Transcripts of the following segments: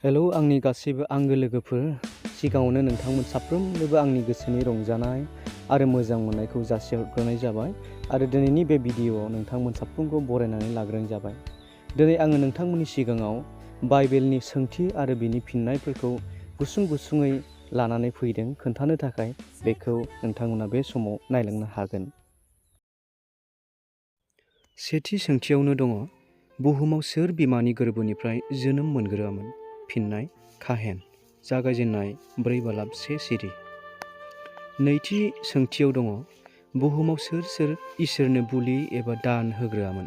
Hello आंनि गासैबो आंगो लोगोफोर, सिगाङावनो नोंथांमोन साफ्रोमनोबो आंनि गोसोनि रंजानाय आरो मोजां मोननायखौ जासिहरग्रोनाय जाबाय आरो दिनैनि बे भिडिअआव नोंथांमोन साफ्रोमखौ बरायनानै लाग्रोनाय जाबाय। दिनै आङो नोंथांमोननि सिगाङाव बाइबेलनि सोंथि आरो बिनि फिननायफोरखौ गुसुङै लानानै फैदों खोन्थानो थाखाय। बेखौ नोंथांमोना बे समाव नायलांनो हागोन। सेथि सोंथियावनो दङ, बुहुमाव सोर बिमानि गोरबोनिफ्राय जोनोम मोनग्रोआमोन? फिननाय: काहेन। जागायजेननाय 4:1 सिरि। नैथि सोंथियाव दङ, बुहुमाव सोर इसोरनो बुलि एबा दान होग्रोआमोन?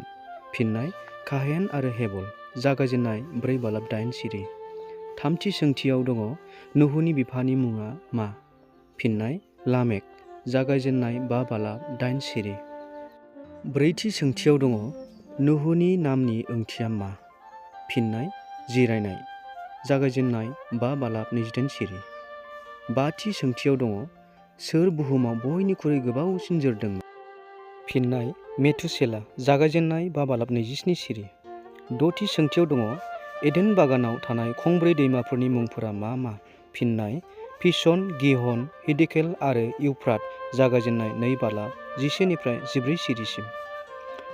फिननाय: काहेन आरो हेबल। जागायजेननाय 4:8 सिरि। थामथि सोंथियाव दङ, नहुनि बिफानि मुङा मा? फिननाय: लामेक। जागायजेननाय 5:8 सिरि। ब्रैथि सोंथियाव दङ, नहुनि नामनि ओंथिया मा? फिननाय: जिरायनाय। जागायजेननाय 5:28 सिरि। बाथि सोंथियाव दङ, सोर बुहुमाव बयनिख्रुइ गोबावसिन जोरदोंमोन? फिननाय: मेथुसेला। जागायजेननाय 5:27 सिरि। द'थि सोंथियाव दङ, एडेन बागानाव थानाय खंब्रै दैमाफोरनि मुंफोरा मा मा? फिननाय: पिसन, गिहन, हिद्देकेल आरो इउफ्राट। जागायजेननाय 2:11-14 सिरिसिम।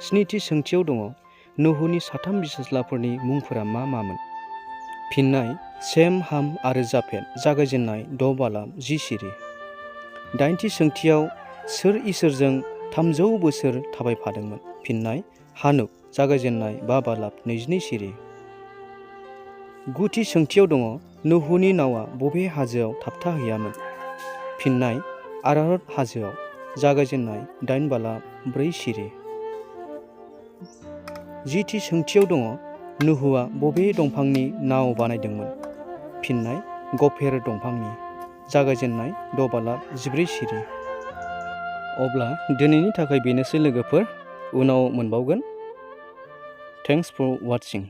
स्निथि सोंथियाव दङ, नहुनि साथाम फिसाज्लाफोरनि मुंफोरा मा मामोन? फिननाय: सेम, हाम आरो जाफेट। जागायजेननाय 6:10 सिरि। दाइनथि सोंथियाव, सोर इसोरजों 300 बोसोर थाबायफादोंमोन? फिननाय: हानुक। जागायजेननाय 5:22 सिरि। गुथि सोंथियाव दङ, नहुनि नावआ बबे हाजोआव थाबथाहैयामोन? फिननाय: आरारत हाजोआव। जागायजेननाय 8:4 सिरि। 10थि सोंथियाव दङ, नहुआ बबे दंफांनि नाव बानायदोंमोन? फिननाय: गफेर दंफांनि। जागायजेननाय 6:14 सिरि। अब्ला दिनैनि थाखाय बेनोसै लोगोफोर, उनाव मोनबावगोन। Thanks for वाचिं।